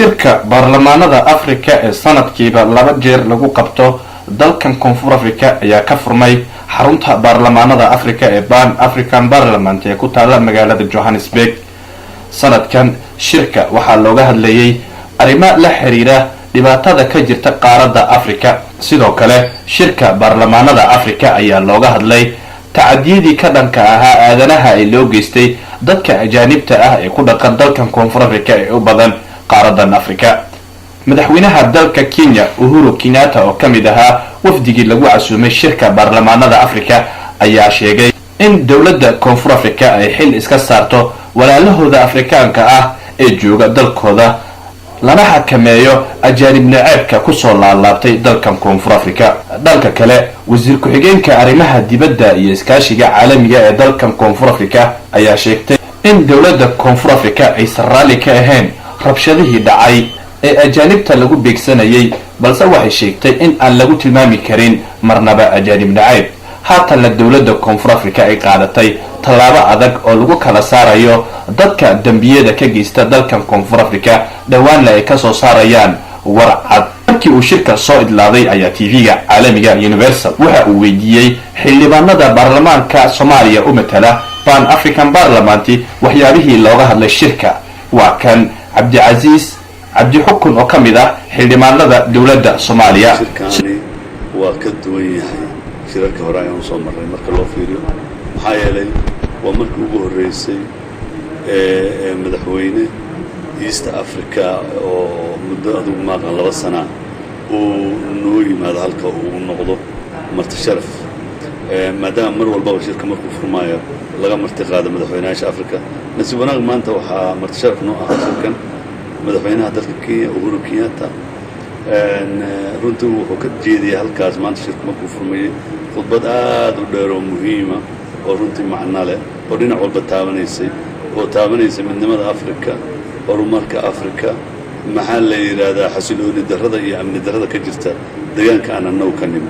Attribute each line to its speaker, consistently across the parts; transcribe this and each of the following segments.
Speaker 1: Shirka baarlamaanada Afrika ee sanadkiiba laba jeer lagu qabto dalkan Koonfur Africa ayaa ka furmay xarunta baarlamaanada Africa ee Pan African Parliament ee ku taala magaalada Johannesburg. Sanadkan shirka waxaa looga hadlayay arrimo la xiriira dhibaatada ka jirta qaaradda Africa. Sidoo kale, shirka baarlamaanada Africa ayaa looga hadlay tacadiyadii ka dhanka ahaa aadanaha ee loo geystay dadka ajaanibta ah ee ku dhaqan dalkan Koonfur Africa ee u badan qaaradan Africa. Madaxweynaha dalka Kenya, Uhuru Kenyatta, oo ka mid ahaa wafdigii lagu casuumay shirka baarlamaanada Africa, ayaa sheegay in dowladda Koonfur Africa ay xil iska saarto walaalahooda Afrikaanka ah ee jooga dalkooda, lana xakameeyo ajaanib naceebka kusoo laalaabtay dalkan Koonfur Africa. Dhanka kale, wasiir ku-xigeenka arrimaha dibadda iyo iskaashiga caalamiga ee dalkan Koonfur Africa ayaa sheegtay in dowladda Koonfur Africa aysan raalli ka ahayn rabshadihii dhacay ee ajaanibta lagu beegsanayay, balse waxay sheegtay in aan lagu tilmaami karin marnaba ajaanib nacayb. Haatanna dowladda Koonfur Africa ay qaadatay tallaabo adag oo lagu kala saarayo dadka dembiyada ka geysta dalkan Koonfur Africa, dhowaanna ay kasoo saarayaan war cad. Markii uu shirka soo idlaaday ayaa TV-ga caalamiga Universal waxa uu weydiiyey xildhibaanada baarlamaanka Soomaaliya u matala Pan African Parliament waxyaabihii looga hadlay shirka. Waa kan Cabdicasiis Cabdixukun oo ka mid ah xildhibaanada dowladda Soomaaliya.
Speaker 2: Shirkaani waa ka duwan yahay shirarka hore ayaan soo marray marka loo fiiriyo, maxaa yeelay waa markii ugu horreysay ee madaxweyne East Africa oo muddo adugu maaqan 2 sana uu noo yimaado halka uu noqdo marti sharaf, maadaama mar walbaba shirka markuu furmaayo laga marti qaado madaxweynayaasha Africa. Nasiib wanaag, maanta waxaa marti sharaf noo ah shirkan madaxweynaha dalka Kenya, Uhuru Kenyatta. Runtii wuxuu ka jeediyay halkaas maanta shirku markuu furmayey khudbad aad u dheer oo muhiima oo runtii macno leh oo dhinac walba taabanaysay, oo taabanaysay midnimada Africa, horumarka Africa, maxaa la yidhaahdaa, xasilooni darrada iyo amni darrada ka jirta deegaanka aan annagu ka nimi.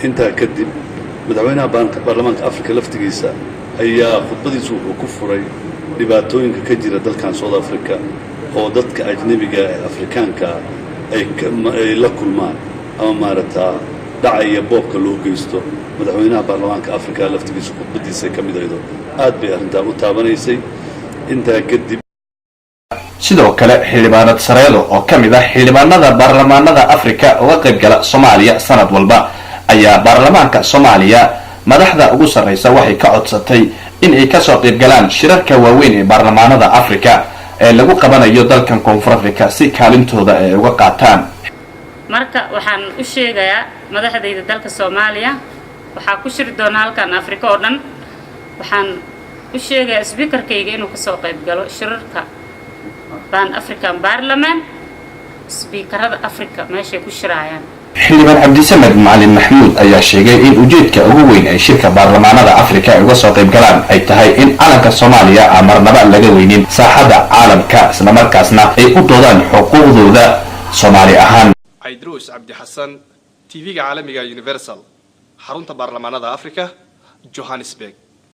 Speaker 2: Intaa kadib, madaxweynaha baarlamaanka Africa laftigiisa ayaa khudbadiisu wuxuu ku furay dhibaatooyinka ka jira dalkan South Africa oo dadka ajnebiga ee Afrikaanka ay la kulmaan ama maaragtaa dhaca iyo boobka loo geysto. Madaxweynaha baarlamaanka Africa laftigiisa khudbadiisa ka mid aydo aad bay arrintaa u taabanaysay. Intaa kadib,
Speaker 1: Sidoo kale, xildhibaanad Sareedo oo ka mid ah xildhibaanada baarlamaanada Africa uga qayb gala Soomaaliya sanad walba ayaa baarlamaanka Soomaaliya madaxda ugu sarreysa waxay ka codsatay in ay kasoo qayb galaan shirarka waaweyn ee baarlamaanada Africa ee lagu qabanayo dalkan Koonfur Africa, si kaalintooda ay uga qaataan.
Speaker 3: Marka waxaan u sheegayaa madaxdayda dalka Soomaaliya, waxaa ku shiri doona halkan Afrika oo dhan. Waxaan u sheegayaa speakerkayga inuu kasoo qayb galo shirarka Pan African Parliament, speakerada Africa meeshay ku shiraayaan.
Speaker 1: Xildhibaan Cabdisamed Macalin Maxmuud ayaa sheegay in ujeedka ugu weyn ay shirka baarlamaanada Afrika ay uga soo qayb galaan ay tahay in calanka Soomaaliya aan marnaba laga weynin saaxadda caalamka, islamarkaasna ay u doodaan xuquuqdooda Soomaali ahaan.
Speaker 4: Caydruus Cabdi Xasan, TV-ga caalamiga Universal, xarunta baarlamaanada Africa, Johannesburg.